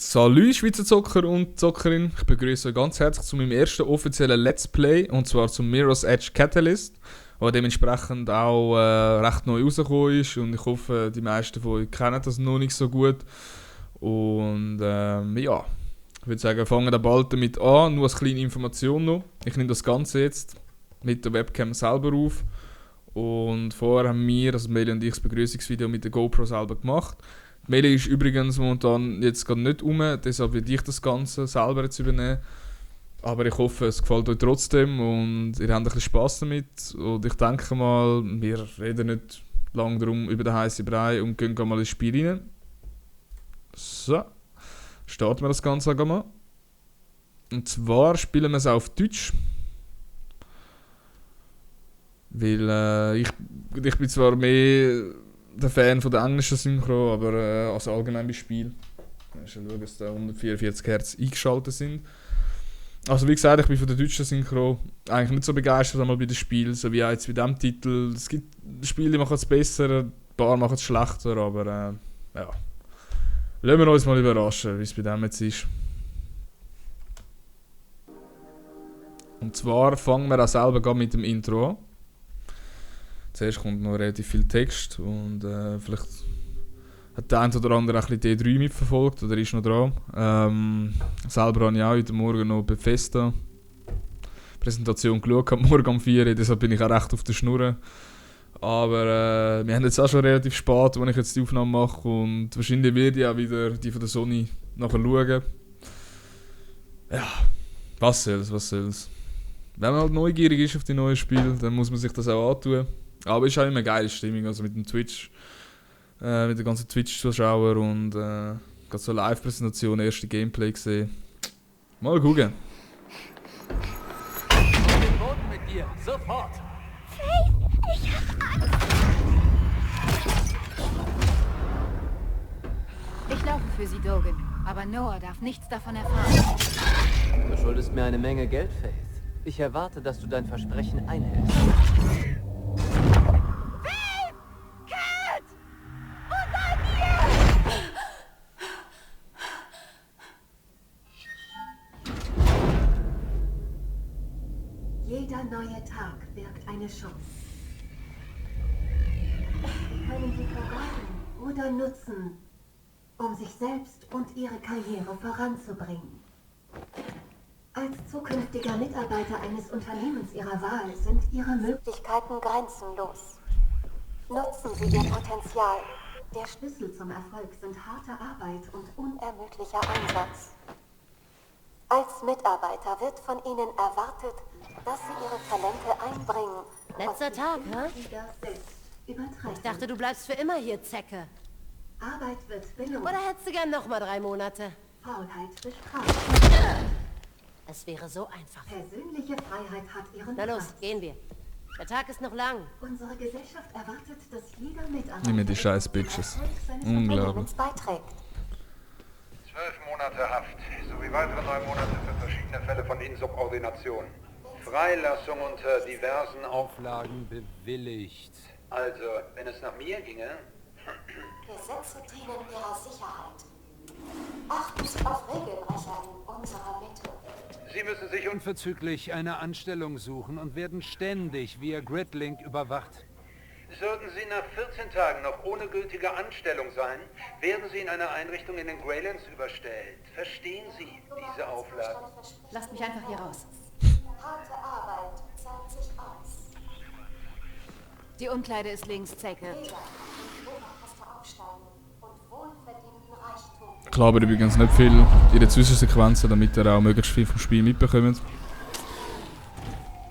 Salü Schweizer Zocker und Zockerin, ich begrüße euch ganz herzlich zu meinem ersten offiziellen Let's Play, und zwar zum Mirror's Edge Catalyst, der dementsprechend auch recht neu rausgekommen ist, und ich hoffe, die meisten von euch kennen das noch nicht so gut. Und ja, ich würde sagen, fangen wir bald damit an, nur als kleine Information noch. Ich nehme das Ganze jetzt mit der Webcam selber auf, und vorher haben wir, also Meli und ich, das Begrüßungsvideo mit der GoPro selber gemacht. Meli ist übrigens momentan jetzt gerade nicht rum, deshalb werde ich das Ganze selber jetzt übernehmen. Aber ich hoffe, es gefällt euch trotzdem und ihr habt ein bisschen Spass damit. Und ich denke mal, wir reden nicht lange darum über den heißen Brei und gehen mal ins Spiel rein. So, starten wir das Ganze mal. Und zwar spielen wir es auf Deutsch. Weil ich bin zwar mehr der Fan von der englischen Synchro, aber also allgemein bei Spiel. Ich schauen, dass da 144 Hz eingeschaltet sind. Also wie gesagt, ich bin von der deutschen Synchro eigentlich nicht so begeistert einmal bei den Spielen, so wie jetzt bei diesem Titel. Es gibt Spiele, die machen es besser, ein paar machen es schlechter, aber ja. Lassen wir uns mal überraschen, wie es bei dem jetzt ist. Und zwar fangen wir auch selber mit dem Intro an. Zuerst kommt noch relativ viel Text und vielleicht hat der eine oder andere auch ein bisschen D3 mitverfolgt oder ist noch dran. Selber habe ich auch heute Morgen noch Bethesda Präsentation geschaut, morgen um 4 Uhr, deshalb bin ich auch recht auf der Schnur. Aber wir haben jetzt auch schon relativ spät, als ich jetzt die Aufnahme mache, und wahrscheinlich werde ich auch wieder die von der Sony nachher schauen. Ja, was soll's. Wenn man halt neugierig ist auf die neuen Spiele, dann muss man sich das auch antun. Aber es ist auch immer eine geile Stimmung, also mit dem Twitch, mit den ganzen Twitch-Zuschauern und gerade so Live-Präsentation, erste Gameplay gesehen. Mal gucken. Auf den Boden mit dir, sofort! Faith, ich hab Angst! Ich laufe für sie, Dogen, aber Noah darf nichts davon erfahren. Du schuldest mir eine Menge Geld, Faith. Ich erwarte, dass du dein Versprechen einhältst. Jeder neue Tag birgt eine Chance. Die können Sie vergeuden oder nutzen, um sich selbst und Ihre Karriere voranzubringen. Als zukünftiger Mitarbeiter eines Unternehmens Ihrer Wahl sind Ihre Möglichkeiten grenzenlos. Nutzen Sie Ihr Potenzial. Der Schlüssel zum Erfolg sind harte Arbeit und unermüdlicher Einsatz. Als Mitarbeiter wird von Ihnen erwartet, dass Sie Ihre Talente einbringen. Letzter Tag, hä? Ich Dachte, du bleibst für immer hier, Zecke. Arbeit wird belohnt. Oder hättest du gern noch mal 3 Monate? Faulheit bestraft. Es wäre so einfach. Persönliche Freiheit hat ihren Na los, Preis. gehen wir. Der Tag ist noch lang. Unsere Gesellschaft erwartet, dass jeder Mitarbeiter Nimm mir die scheiß Bitches. Erfolg seines Unglaublich. Unternehmens beiträgt. 12 Monate Haft sowie weitere 9 Monate für verschiedene Fälle von Insubordination. Freilassung unter diversen Auflagen bewilligt. Also, wenn es nach mir ginge... Gesetze dienen ihrer Sicherheit. Achten Sie auf Regelbrecher in unserer Mitte. Sie müssen sich Unverzüglich eine Anstellung suchen und werden ständig via Gridlink überwacht. Sollten Sie nach 14 Tagen noch ohne gültige Anstellung sein, werden Sie in einer Einrichtung in den Greylands überstellt. Verstehen Sie diese Auflagen? Lasst mich einfach hier raus. Harte Arbeit zahlt sich aus. Die Umkleide ist links, Zecke. Jeder in oberste aufsteigen und wohlverdienten Reichtum. Ich glaube übrigens nicht viel in den Zwischensequenzen, damit ihr auch möglichst viel vom Spiel mitbekommt.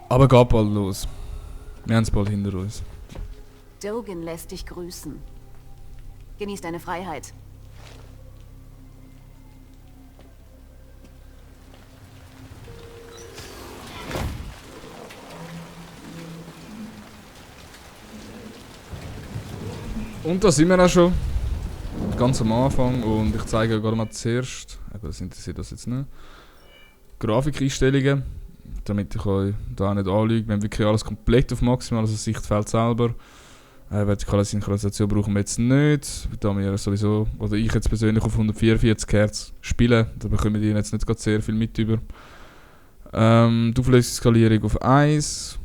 Aber geht bald los. Wir haben es bald hinter uns. Dogen lässt dich grüßen. Genieß deine Freiheit. Und da sind wir auch schon. Ganz am Anfang. Und ich zeige euch gerade mal zuerst, aber das interessiert das jetzt nicht, Grafikeinstellungen, damit ich euch da nicht anlüge. Wir haben wirklich alles komplett auf maximal, also das Sichtfeld selber. Vertikale Synchronisation brauchen wir jetzt nicht, da wir sowieso, oder ich jetzt persönlich auf 144 Hz spiele, da bekommen die jetzt nicht gerade sehr viel mit über. Die Auflösungsskalierung auf 1.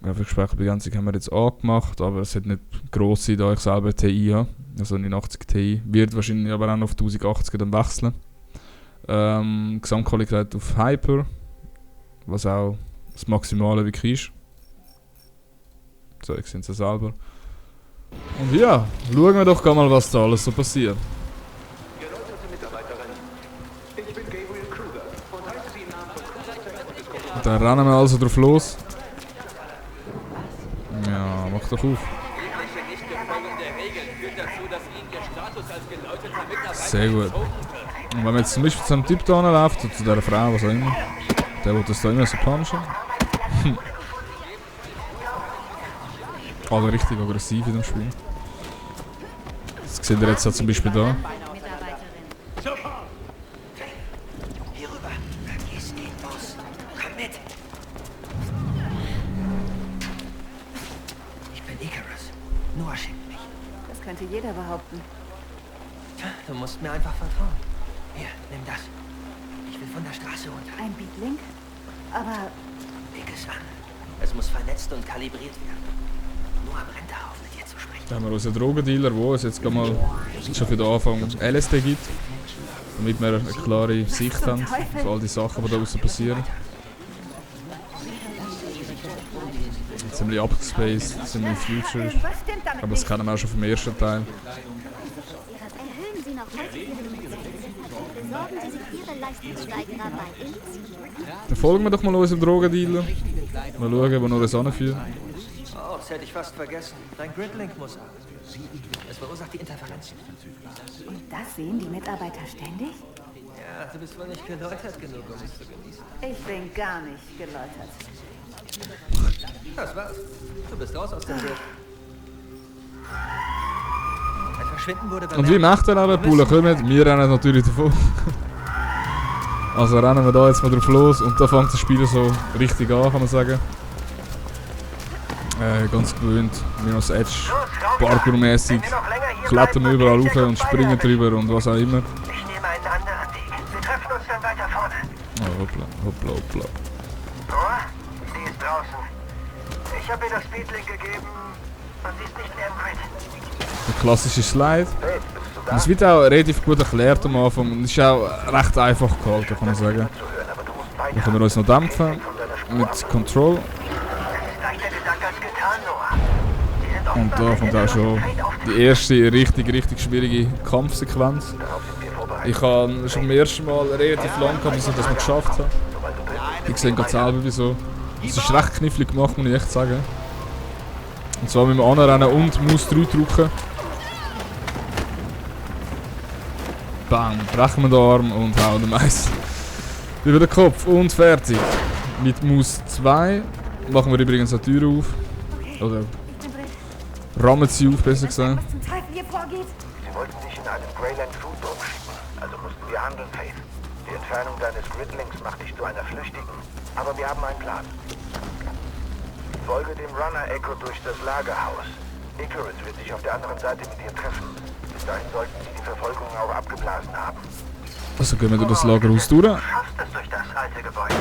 Grafikspeicherbegrenzung haben wir jetzt angemacht, aber es hat nicht gross sein, da ich selber TI habe, also eine 80 Ti. Wird wahrscheinlich aber auch noch auf 1080 dann wechseln. Gesamtqualität auf Hyper, was auch das Maximale wirklich ist. So, ich sehe es ja selber. Und ja, schauen wir doch mal, was da alles so passiert. Und dann rennen wir also drauf los. Ja, mach doch auf. Sehr gut. Und wenn man jetzt zum Beispiel zu einem Typ da läuft, oder zu dieser Frau, was auch immer, der will das da immer so punchen. Alle richtig aggressiv in dem Spiel. Das seht ihr jetzt ja zum Beispiel da. Hier rüber. Es geht los. Komm mit. Ich bin Icarus. Noah schickt mich. Das könnte jeder behaupten. Du musst mir einfach vertrauen. Hier, nimm das. Ich will von der Straße runter. Ein Beatlink? Aber Leg es an. Es muss vernetzt und kalibriert werden. Noah brennt darauf, mit dir zu sprechen. Da haben wir unseren Drogendealer, der uns jetzt mal schon für den Anfang LSD gibt. Damit wir eine klare Sicht haben auf all die Sachen, die da draussen passieren. Ziemlich abgespaced, ziemlich future. Aber das kennen wir auch schon vom ersten Teil. Erhöhen Sie noch heute Ihre Nutzung. Besorgen Sie sich Ihre Leistungssteigerer bei Elite. Dann folgen wir doch mal unserem Drogendealer. Mal schauen, wo noch das anführt. Oh, das hätte ich fast vergessen. Dein Gridlink muss ab. Es verursacht die Interferenzen. und das sehen die Mitarbeiter ständig? Ja, du bist wohl nicht geläutert genug, um es zu genießen. Ich bin gar nicht geläutert. Das war's. Du bist raus aus dem Bild. Ein Verschwinden wurde Und wie macht er aber? Pula kommt, wir rennen natürlich davon. Also rennen wir da jetzt mal drauf los und da fängt das Spiel so richtig an, kann man sagen. Ganz gewöhnt, Mirror's Edge, Parkour-mäßig, klettern wir überall rauf und springen drüber und was auch immer. Ich nehme einen anderen Weg. Wir treffen uns dann weiter vorne. Oh, hoppla, hoppla, hoppla. Noah, sie ist draußen. Ich habe ihr das Speedlink gegeben und sie ist nicht mehr im Grid. Der klassische Slide. Und es wird auch relativ gut erklärt am Anfang und ist auch recht einfach gehalten, kann man sagen. Dann können wir uns noch dämpfen mit Control. Und da kommt auch schon die erste richtig schwierige Kampfsequenz. Ich habe schon beim ersten Mal relativ lang gehabt, bis ich das mal geschafft habe. Ich sehe gerade selber wieso. Es ist recht knifflig gemacht, muss ich echt sagen. Und zwar mit dem Anrennen und Maus 3 drücken. Bam, brechen wir den Arm und hauen den Mais über den Kopf und fertig. Mit Maus 2 machen wir übrigens eine Tür auf. Oder rammen sie auf, besser gesagt. Was zum Teufel hier vorgeht? Sie wollten dich in einen Greyland Food Dome schicken, also mussten wir handeln, Faith. Die Entfernung deines Gridlinks macht dich zu einer Flüchtigen, aber wir haben einen Plan. Folge dem Runner Echo durch das Lagerhaus. Icarus wird sich auf der anderen Seite mit dir treffen. Bis dahin sollten sie die Verfolgung auch abgeblasen haben. Also gehen wir durch das Lagerhaus durch. Du schaffst es durch das alte Gebäude.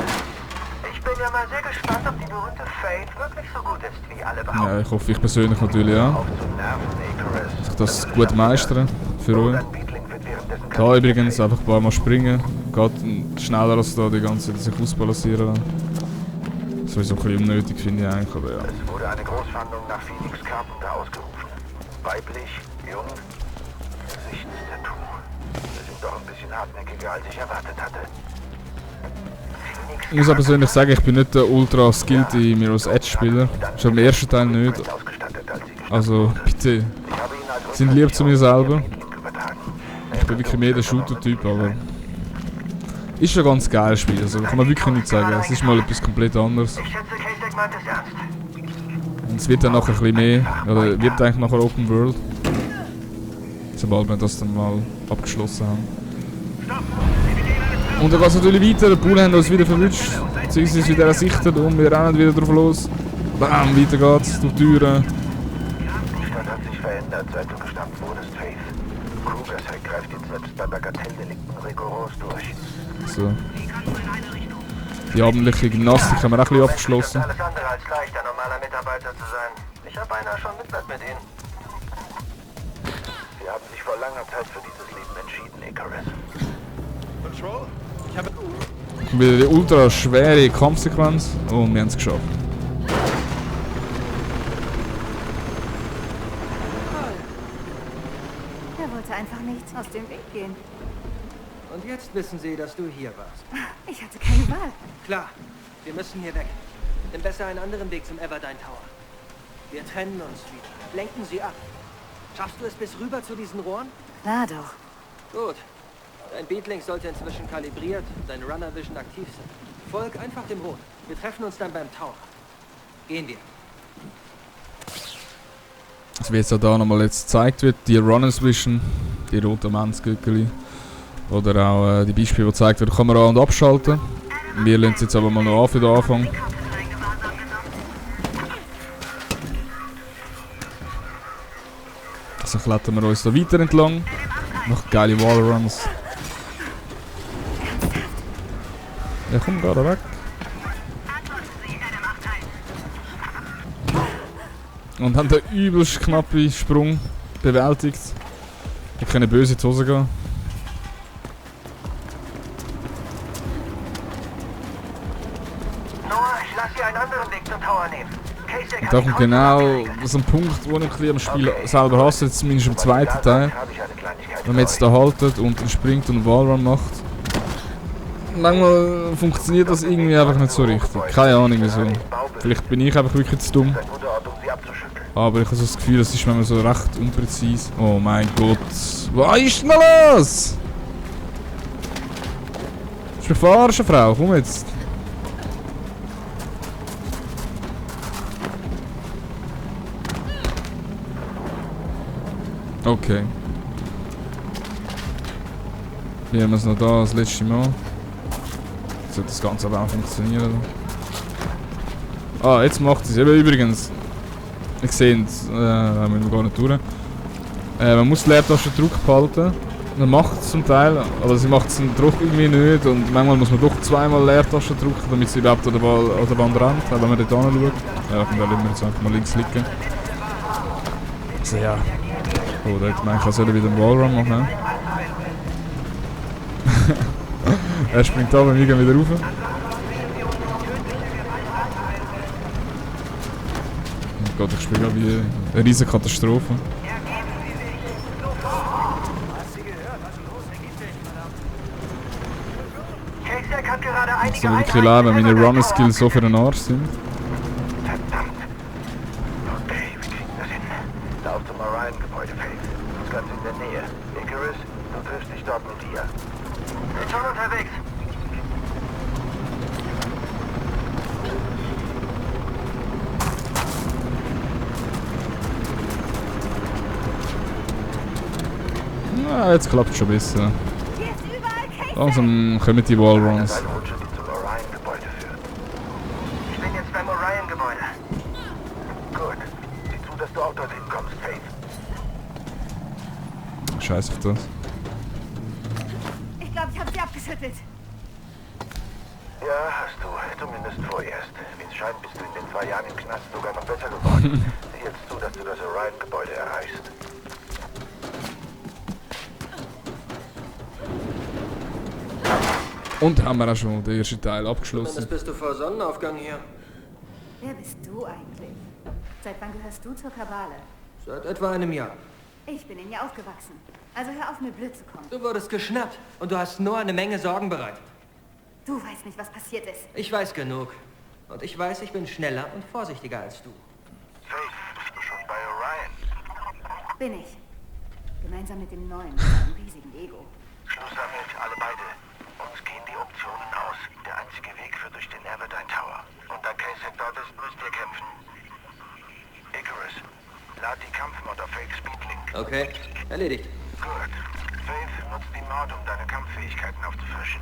Ich bin ja mal sehr gespannt, ob die berühmte Faith wirklich so gut ist, wie alle behaupten. Ja, ich hoffe, ich persönlich natürlich auch. Auf zu nerven, Icarus. Dass ich das gut meistern für euch. Dein Beatling wird währenddessen Da übrigens einfach ein paar Mal springen. Geht schneller als da die ganze Zeit sich ausbalancieren lassen. Sowieso ein bisschen unnötig, finde ich eigentlich, aber ja. Es wurde eine Großfahndung nach Phoenix Carpenter ausgerufen. Weiblich, jung, Gesichtstattoo. Wir sind doch ein bisschen hartnäckiger, als ich erwartet hatte. Ich muss auch persönlich sagen, ich bin nicht der ultra skilled Mirror's Edge Spieler. Schon im ersten Teil nicht. Also bitte, sind lieb zu mir selber. Ich bin wirklich mehr der Shooter-Typ, aber ist schon ein ganz geiles Spiel, also kann man wirklich nicht sagen. Es ist mal etwas komplett anderes. Ich schätze, Kasek meint es ernst. Und es wird dann nachher ein bisschen mehr, oder wird eigentlich nachher Open World. Sobald wir das dann mal abgeschlossen haben. Und dann geht es natürlich weiter, der Pool hat uns wieder verwünscht, beziehungsweise wieder ersichtet und wir rennen wieder drauf los. Bam, weiter geht's, durch die Türen. verändert, seit du gestanden wurdest, Faith. Krugershead greift ihn selbst bei Bagatelldelikten rigoros durch. So. Die abendliche Gymnastik haben wir auch ein bisschen abgeschlossen. Alles andere als leicht, ein normaler Mitarbeiter zu sein. Ich habe beinahe schon Mitleid mit ihnen. Sie haben sich vor langer Zeit für dieses Leben entschieden, Icarus. Control? Ich habe... Wieder die ultra schwere Kampfsequenz und wir haben es geschafft. Er wollte einfach nicht aus dem Weg gehen. Und jetzt wissen sie, dass du hier warst. Ich hatte keine Wahl. Klar, wir müssen hier weg. Nimm besser einen anderen Weg zum Everdine Tower. Wir trennen uns wieder. Lenken sie ab. Schaffst du es bis rüber zu diesen Rohren? Klar doch. Gut. Dein Beatlink sollte inzwischen kalibriert und dein Runner Vision aktiv sein. Folg einfach dem Rot. Wir treffen uns dann beim Tower. Gehen wir. Also wie jetzt auch da nochmal jetzt gezeigt wird, die Runners Vision, die roten Mannsgückeli. Oder auch die Beispiele, die gezeigt werden, kann man an- und abschalten. Wir lassen es jetzt aber mal noch an für den Anfang. Also klettern wir uns da weiter entlang. Noch geile Wallruns. Ja, komm, geh da weg. Und haben den übelst knappen Sprung bewältigt. Wir können böse in die Hose gehen. Noah, ich lasse dir einen anderen Weg zum Tower nehmen. Und da kommt genau so ein Punkt, wo ich ein bisschen am Spiel selber hasse, jetzt zumindest im zweiten Teil. Wenn man jetzt da haltet und dann springt und einen Wallrun macht. Manchmal funktioniert das irgendwie einfach nicht so richtig. Keine Ahnung wieso. Vielleicht bin ich einfach wirklich zu dumm. Aber ich habe so das Gefühl, das ist manchmal so recht unpräzise. Oh mein Gott. Was ist denn los? Das ist eine verarschen, Frau. Komm jetzt. Okay. Hier haben wir es noch da, das letzte Mal. Sollte das Ganze aber auch funktionieren. Ah, jetzt macht es. Eben übrigens. Ich sehe es, müssen wir gar nicht durch. Man muss die Leertaste Druck behalten. Man macht es zum Teil, aber sie macht es den Druck irgendwie nicht. Und manchmal muss man doch zweimal Leertaste drücken, damit sie überhaupt an der Wand rennt, wenn man dort anschaut. Ja, da lassen wir jetzt einfach mal links liegen. Also ja. Oh, da hätte ich gemeint, ich soll wieder einen Wallrun machen. Er springt da, wir gehen wieder rauf. Oh Gott, ich spiele wie eine riesige Katastrophe. Ich soll wirklich leben, wenn meine Runner-Skills so für den Arsch sind. Okay, wir kriegen das hin. Lauf zum Orion-Gebäude, Faith. Das ist ganz in der Nähe. Icarus, du triffst dich dort mit ihr. Bin schon unterwegs. Na, jetzt klappt es schon besser. Hier ist überall Käse. Langsam kommen die Wallruns. Eine Rutsche, die zum Orion-Gebäude führt. Ich bin jetzt beim Orion-Gebäude. Gut. Sieh zu, dass du auch dorthin kommst, Faith. Scheiß auf das. Ich glaube, ich habe sie abgeschüttelt. Ja, hast du. Zumindest vorerst. Wie es scheint, bist du in den 2 Jahren im Knast sogar noch besser geworden. Sieh jetzt zu, dass du das Orion-Gebäude erreichst. Und haben wir auch schon den ersten Teil abgeschlossen. Zumindest bist du vor Sonnenaufgang hier. Wer bist du eigentlich? Seit wann gehörst du zur Kabale? Seit etwa einem Jahr. Ich bin in ihr aufgewachsen. Also hör auf, mir blöd zu kommen. Du wurdest geschnappt und du hast nur eine Menge Sorgen bereitet. Du weißt nicht, was passiert ist. Ich weiß genug. Und ich weiß, ich bin schneller und vorsichtiger als du. Faith, bist du schon bei Orion? Bin ich. Gemeinsam mit dem Neuen, mit seinem riesigen Ego. Schluss damit, alle beide. Uns gehen die Optionen aus. Der einzige Weg führt durch den Everdine Tower. Und da Kasek dort ist, müsst ihr kämpfen. Icarus, lad die Kampfmod auf Faiths Speedlink. Okay, erledigt. Gut. Faith nutzt die Mod, um deine Kampffähigkeiten aufzufrischen.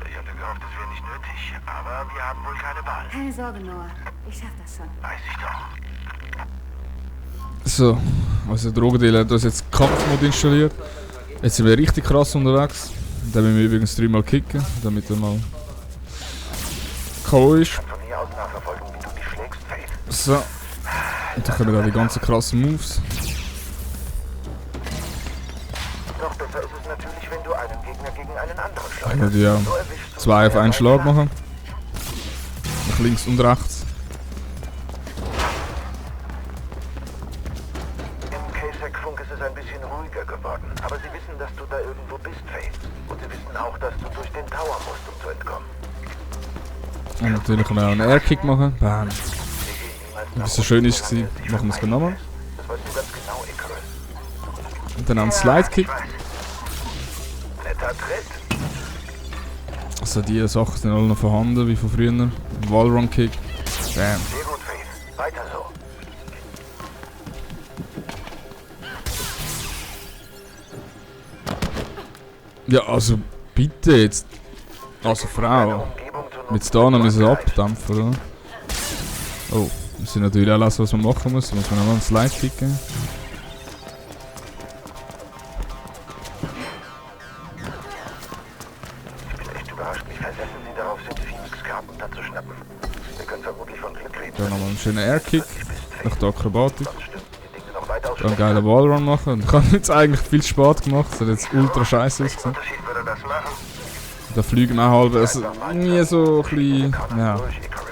Ich hatte gehofft, es wäre nicht nötig, aber wir haben wohl keine Wahl. Keine Sorge, Noah. Ich schaff das schon. Weiß ich doch. So, also Drogendealer hat uns jetzt Kampfmod installiert. Jetzt sind wir richtig krass unterwegs. Den müssen wir übrigens 3-mal kicken, damit er mal K.O. ist. Von hier aus nachverfolgen, wie du dich schlägst, Faith. So. Und dann kommen da die ganzen krassen Moves. Noch besser ist es natürlich, wenn du einen Gegner gegen einen anderen Ich schleuderst. würde ja So erwischst du 2 auf einen Schlag machen. Nach links und rechts. Im KSEC-Funk ist es ein bisschen ruhiger geworden. Aber sie wissen, dass du da irgendwo bist, Faith. Und sie wissen auch, dass du durch den Tower musst, um zu entkommen. Und natürlich können wir auch einen Airkick machen. Bam. Wie es so schön ist, machen wir es nochmal. Das weißt du ganz genau, Icarus. Und dann einen Slide-Kick. Netter Tritt. Also die Sachen sind alle noch vorhanden, wie von früher. Wallrun-Kick. Bam. Sehr gut, Faith. Weiter so. Ja, also bitte jetzt. Also Frau. Mit da noch müssen wir abdampfen, oder? Oh, wir müssen natürlich auch lassen, was man machen muss. Da muss man noch einen Slide kicken. Ich bin echt überrascht, wie versessen sie darauf sind, Phoenix Carpenter zu schnappen. Wir können vermutlich von Glück reden. Dann nochmal einen schönen Airkick. Nach der Akrobatik. Sonst stimmt die Dinge noch weiter Dann einen geilen Wallrun machen. Und ich habe jetzt eigentlich viel Sport gemacht. Das hat jetzt ultra scheiße ausgesehen. Unterschied würde das machen. Da fliegen wir auch halb. Also nie so ein bisschen. Ja. Durch, Icarus.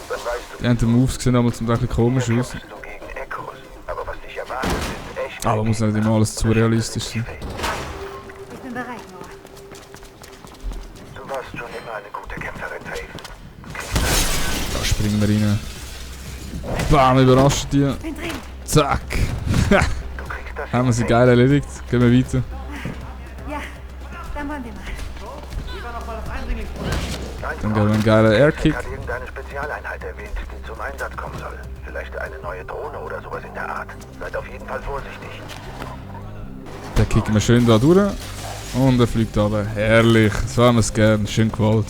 Dann weißt du, Die haben Moves gesehen damals zum Teil komisch aus. kämpfst du gegen Echos. Aber was dich erwartet, ist echt. Aber muss nicht immer alles zu realistisch sein. Ich bin bereit, Noah. Du warst schon immer eine gute Kämpferin, Faith. Da springen wir rein. Bam, überrascht die. Bin drin. Zack. Du kriegst das. Haben wir sie geil erledigt. Gehen wir weiter. Ja, dann wollen wir mal. Dann geben wir einen geilen Airkick. Hat irgendeine Spezialeinheit erwähnt, die zum Einsatz kommen soll. Vielleicht eine neue Drohne oder sowas in der Art. Seid auf jeden Fall vorsichtig. Den kicken wir schön da durch. Und er fliegt runter. Herrlich. So haben wir es gern. Schön gewollt.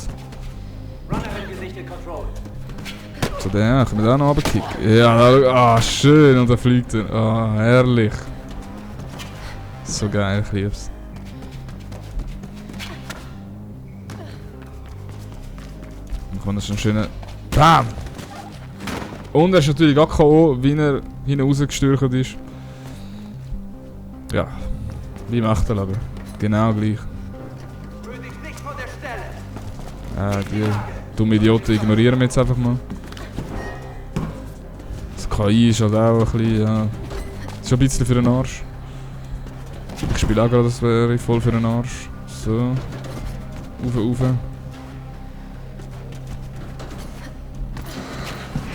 So, den können wir da noch runterkicken. Ja, schön. Und er fliegt er. Ah, herrlich. So geil, ich lieb's. Dann kommt er einen schönen... BAM! Und er ist natürlich auch K.O., wie er hinten rausgestürzt ist. Ja, wie im echten Leben. Genau gleich. Die dummen Idioten ignorieren wir jetzt einfach mal. Das KI ist halt auch ein bisschen, ja... Ist schon ein bisschen für den Arsch. Ich spiele auch gerade, das wäre voll für den Arsch. So. Rauf.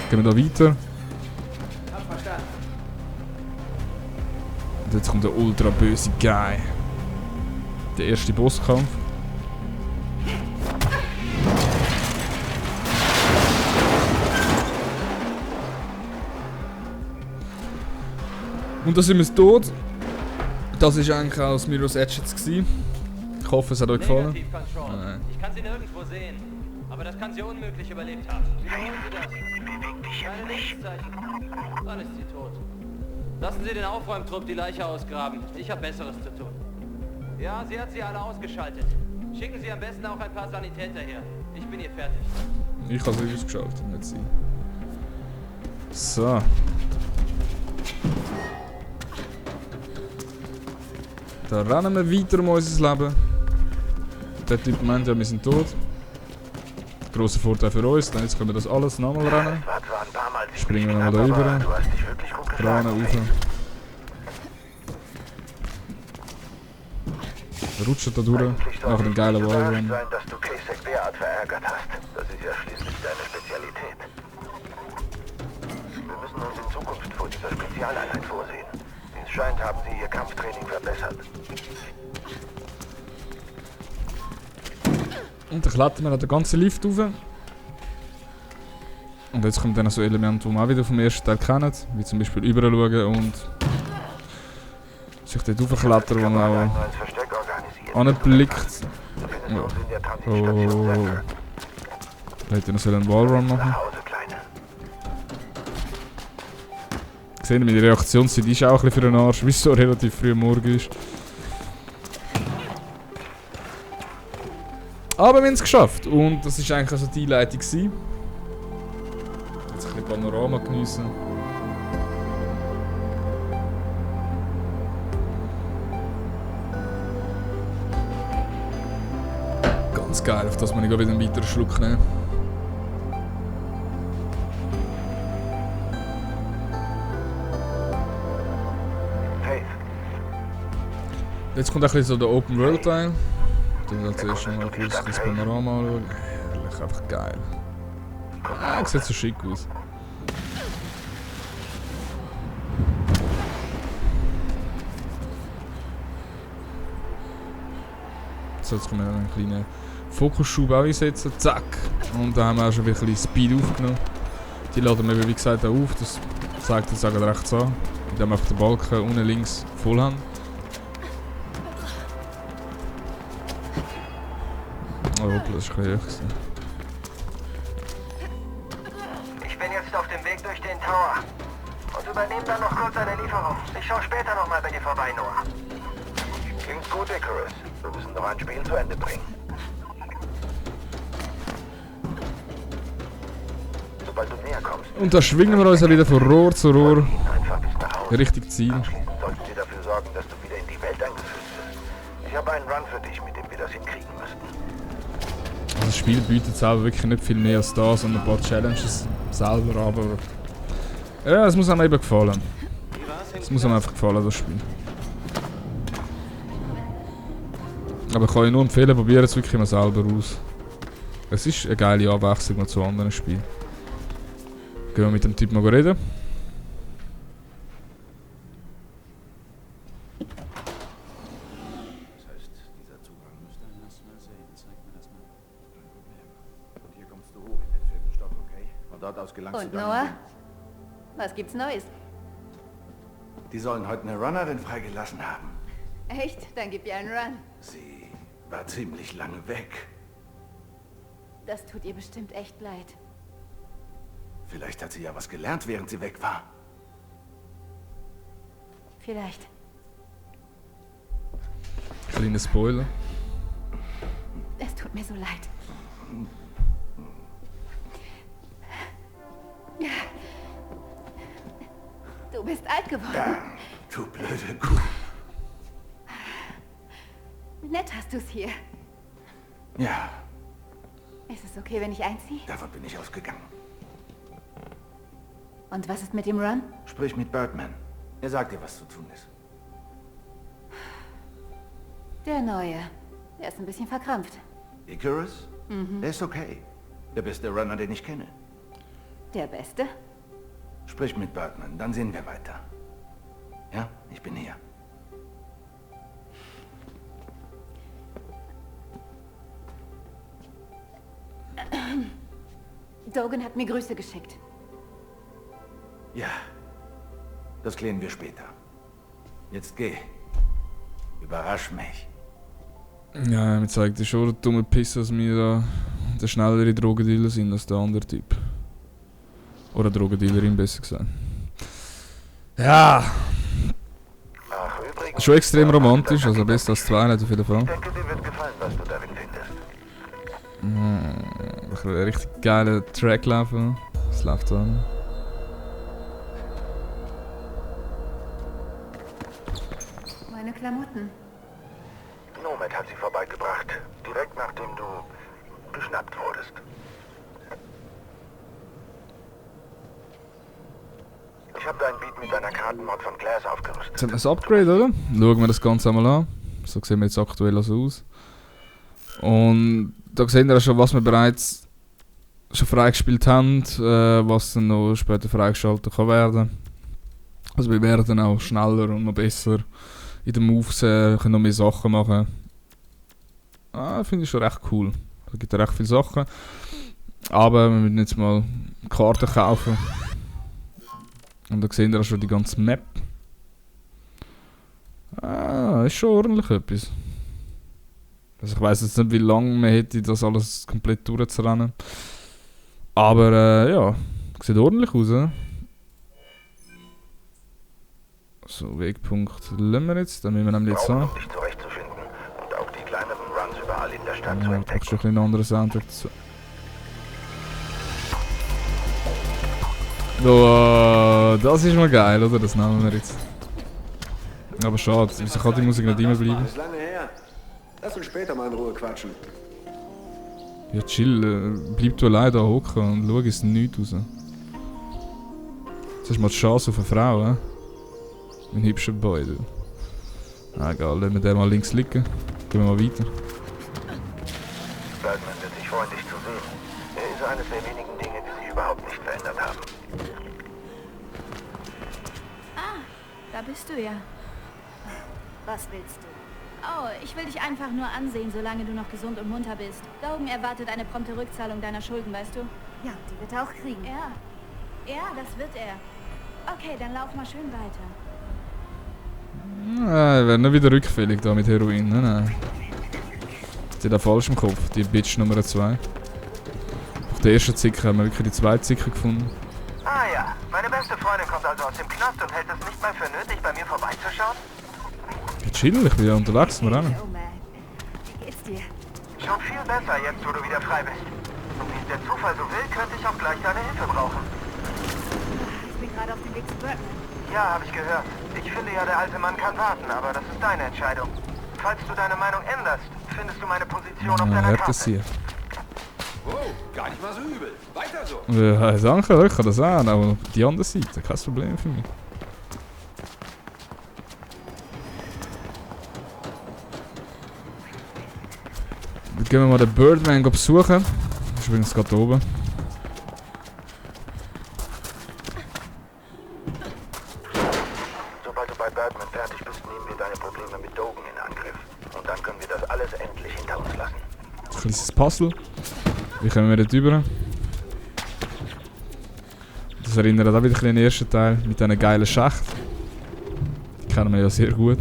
Gehen wir da weiter. Und jetzt kommt der ultra böse Guy. Der erste Bosskampf. Und da sind wir tot. Das war eigentlich auch das Mirror's Edge jetzt gewesen. Ich hoffe, es hat euch gefallen. Nein. Ich kann sie nirgendwo sehen. Aber das kann sie unmöglich überlebt haben. Wiederholen Sie das. Keine Lebenszeichen. Dann ist sie tot. Lassen Sie den Aufräumtrupp die Leiche ausgraben. Ich habe Besseres zu tun. Ja, sie hat sie alle ausgeschaltet. Schicken Sie am besten auch ein paar Sanitäter her. Ich bin hier fertig. Ich habe sie ausgeschaltet, nicht sie. So. Da rennen wir weiter um unser Leben. Der Typ meint ja, wir sind tot. Grosser Vorteil für uns, dann jetzt können wir das alles nochmal rennen. War zwar ein paar Mal Springen wir knapp, nochmal da aber rüber. Du hast dich wirklich gut Krane geschlagen, rauf. Faith. Rutscht da durch. Eigentlich Nach dem geilen solltest du Wallrun. sein, dass du KSEC derart verärgert hast. Das ist ja schließlich deine Spezialität. Wir müssen uns in Zukunft vor dieser Spezialeinheit vorsehen. Wie es scheint, haben sie ihr Kampftraining verbessert. Und dann klettern wir an den ganzen Lift rauf. Und jetzt kommt dann so Elemente, die man auch wieder vom ersten Teil kennt. Wie zum Beispiel überall schauen und sich dort raufklettern, wo man auch Ein neues Versteck organisiert. anblickt. Du findest uns in der Oh. Transitstation Zephyr. Da hätte ich noch so einen Wallrun machen. Nach Hause, Kleine. gesehen, meine Reaktionszeit ist auch ein bisschen für den Arsch, weil es so relativ früh am Morgen ist. Aber wir haben es geschafft und das war eigentlich also die Einleitung gewesen. Jetzt ein bisschen Panorama geniessen. Ganz geil, auf das man ich wieder einen weiteren Schluck nehmen. Faith, Jetzt kommt ein bisschen so der Open World Teil. Dann als erstes noch mal kurz das Panorama anschauen. Herrlich, einfach geil. Ah, sieht so schick aus. So, jetzt können wir einen kleinen Fokusschub auch einsetzen. Zack! Und da haben wir auch schon ein bisschen Speed aufgenommen. Die laden wir wie gesagt auch auf. Das zeigt uns auch rechts an. Indem wir auf den Balken unten links voll haben. Oh, hoppla, das war ein bisschen hoch. ich bin jetzt auf dem Weg durch den Tower. Und übernehme dann noch kurz eine Lieferung. Ich schaue später nochmal bei dir vorbei, Noah. Klingt gut, Icarus. Wir müssen noch ein Spiel zu Ende bringen. Sobald du näher kommst, Und da schwingen wir uns ja wieder von Rohr zu Rohr. einfach bis nach Hause. Richtig Ziel. Anschließend sollten wir dafür sorgen, dass du wieder in die Welt eingeführt wirst. Ich habe einen Run für dich, mit dem wir das hinkriegen müssten. Also das Spiel bietet selber wirklich nicht viel mehr als das und ein paar Challenges selber, aber... Ja, es muss einem eben gefallen. Es muss einem einfach gefallen, das Spiel. Aber ich kann euch nur empfehlen, probiert es wirklich mal selber aus. Es ist eine geile Abwechslung mal zu anderen Spielen. Gehen wir mit dem Typ mal reden. Das heißt, dieser Zugang müsste ein mal sehen. Zeig mir das mal. Kein Problem. Und hier kommst du hoch in den 4. Stock, okay? Von dort aus gelangst Und du dann... Noah? Was gibt's Neues? Die sollen heute eine Runnerin freigelassen haben. Echt? Dann gib ihr einen Run. Sie war ziemlich lange weg. Das tut ihr bestimmt echt leid. Vielleicht hat sie ja was gelernt, während sie weg war. Vielleicht. Kleiner Spoiler. Es tut mir so leid. Du bist alt geworden. Ja, du blöde Kuh. Nett hast du's hier. Ja, Ist es okay, wenn ich einziehe? davon bin ich ausgegangen. Und was ist mit dem Run? Sprich mit Birdman. Er sagt dir, was zu tun ist. Der Neue. Der ist ein bisschen verkrampft. Icarus? Er ist okay. Der beste Runner, den ich kenne. Der Beste? Sprich mit Birdman, dann sehen wir weiter. Ja, ich bin hier. Dogan hat mir Grüße geschickt. Ja, das klären wir später. Jetzt geh. Überrasch mich. Ja, mir zeigt dir schon der dumme Piss, dass wir da der schnellere Drogendealer sind als der andere Typ. Oder Drogendealerin, besser gesagt. Ja, Ach, übrigens, schon extrem romantisch, also besser als Twilight auf jeden Fall. ich denke, dir wird gefallen, was du darin findest. Ein richtig geiler Track laufen. Was läuft da? Meine Klamotten. Nomad hat sie vorbeigebracht, direkt nachdem du geschnappt wurdest. Ich habe dein Beat mit einer Kartenmod von Glass aufgerüstet. Jetzt haben wir das Upgrade, oder? Schauen wir das Ganze einmal an. So sehen wir jetzt aktuell also aus. Und da sehen wir schon, was wir bereits schon freigespielt haben, was dann noch später freigeschaltet kann werden. Also wir werden auch schneller und noch besser in den Moves, können noch mehr Sachen machen. Finde ich schon recht cool. Es gibt ja recht viele Sachen. Aber wir müssen jetzt mal Karten kaufen. Und da sehen wir auch schon die ganze Map. Ist schon ordentlich etwas. Also ich weiss jetzt nicht, wie lange man hätte, das alles komplett durchzurennen. Aber ja, sieht ordentlich aus, oder? So, Wegpunkt lassen wir jetzt. Dann müssen wir nämlich jetzt Brauchen, an. um dich zurechtzufinden und auch die kleineren Runs überall in der Stadt zu Ja, du entdecken. brauchst schon ein bisschen einen anderen Soundtrack dazu. So, das ist mal geil, oder? Das nehmen wir jetzt. Aber schade, wieso kann die Musik nicht immer bleiben? Ist lange her. Lass uns später mal in Ruhe quatschen. Ja, chill, bleib du allein da hocken und schau es nichts raus. Jetzt hast du mal die Chance auf eine Frau, hä? Ein hübscher Boy, du. Ah, egal, lassen wir den mal links liegen. Gehen wir mal weiter. Birdman wird sich freuen, dich zu sehen. Er ist eines der wenigen Dinge, die sich überhaupt nicht verändert haben. Ah, da bist du ja. Was willst du? Oh, ich will dich einfach nur ansehen, solange du noch gesund und munter bist. Logan erwartet eine prompte Rückzahlung deiner Schulden, weißt du? Ja, die wird er auch kriegen. Ja. Ja, das wird er. Okay, dann lauf mal schön weiter. Nein, wir werden nicht wieder rückfällig da mit Heroin. Nein, nein. Die hat falsch im Kopf, die Bitch Nummer 2. Auf der ersten Zicke haben wir wirklich die zweite Zicke gefunden. Ah ja, meine beste Freundin kommt also aus dem Knast und hält es nicht mal für nötig, bei mir vorbeizuschauen? Ja, chill, ich bin ja unterwegs, wir rennen. Oh man, wie geht's dir? Schon viel besser jetzt, wo du wieder frei bist. Und wie es der Zufall so will, könnte ich auch gleich deine Hilfe brauchen. Ich bin gerade auf dem Weg zu Birdman. Ja, habe ich gehört. Ich finde ja, der alte Mann kann warten, aber das ist deine Entscheidung. Falls du deine Meinung änderst, findest du meine Position auf Ja, deiner hat das Karte. hier. Oh, gar nicht mal so übel. Weiter so. Ja, danke, ich kann das auch, aber die andere Seite, kein Problem für mich. Dann gehen wir mal den Birdman besuchen. Ich bin jetzt gerade oben. Sobald du bei Birdman fertig bist, nehmen wir deine Probleme mit Dogen in Angriff. Und dann können wir das alles endlich hinter uns lassen. Ein kleines Puzzle. Wie kommen wir dort rüber? Das erinnert auch wieder ein bisschen an den ersten Teil mit diesen geilen Schacht. Die kennen wir ja sehr gut.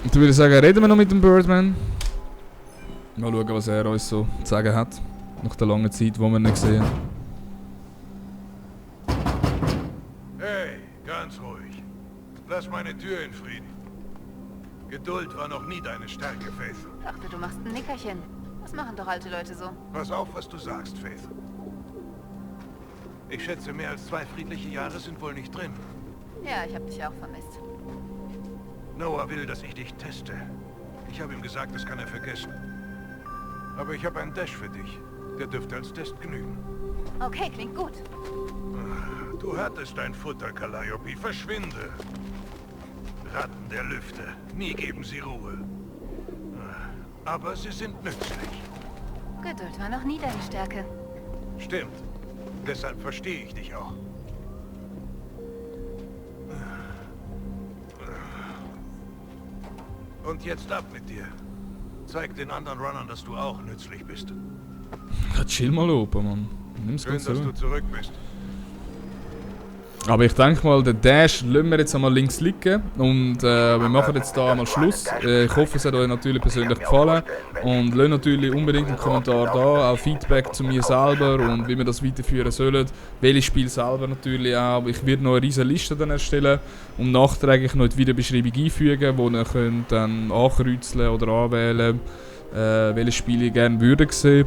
Und dann würde ich sagen, reden wir noch mit dem Birdman. Mal schauen, was er uns so zu sagen hat. Nach der langen Zeit, wo wir ihn nicht gesehen haben. Hey, ganz ruhig. Lass meine Tür in Frieden. Geduld war noch nie deine Stärke, Faith. Dachte, du machst ein Nickerchen. Das machen doch alte Leute so. Pass auf, was du sagst, Faith. Ich schätze, mehr als 2 friedliche Jahre sind wohl nicht drin. Ja, ich habe dich auch vermisst. Noah will, dass ich dich teste. Ich habe ihm gesagt, das kann er vergessen. Aber ich habe einen Dash für dich. Der dürfte als Test genügen. Okay, klingt gut. Du hattest dein Futter, Calliope. Verschwinde. Ratten der Lüfte. Nie geben sie Ruhe. Aber sie sind nützlich. Geduld war noch nie deine Stärke. Stimmt. Deshalb verstehe ich dich auch. Und jetzt ab mit dir. Zeig den anderen Runnern, dass du auch nützlich bist. Ja, chill mal oben, Mann. Nimm's Schön, ganz dass du ruhig. zurück bist. Aber ich denke mal, den Dash lassen wir jetzt einmal links liegen und wir machen jetzt da einmal Schluss. Ich hoffe, es hat euch natürlich persönlich gefallen und lasst natürlich unbedingt einen Kommentar da, auch Feedback zu mir selber und wie wir das weiterführen sollen. Welches Spiel selber natürlich auch. Ich werde noch eine riesige Liste dann erstellen und nachträglich noch in die Videobeschreibung einfügen, wo ihr könnt dann ankreuzeln oder anwählen, welches Spiel ihr gerne würdet sehen.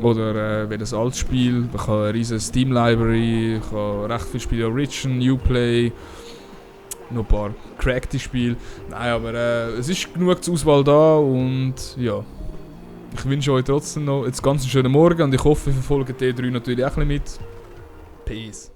Oder welches altes Spiel. Ich habe eine riesige Steam-Library, ich habe recht viele Spiele Origin, Uplay, noch ein paar crackte Spiele. Nein, aber es ist genug zur Auswahl da und ja. Ich wünsche euch trotzdem noch jetzt ganz einen schönen Morgen und ich hoffe, ihr verfolgt die 3 natürlich auch ein bisschen mit. Peace.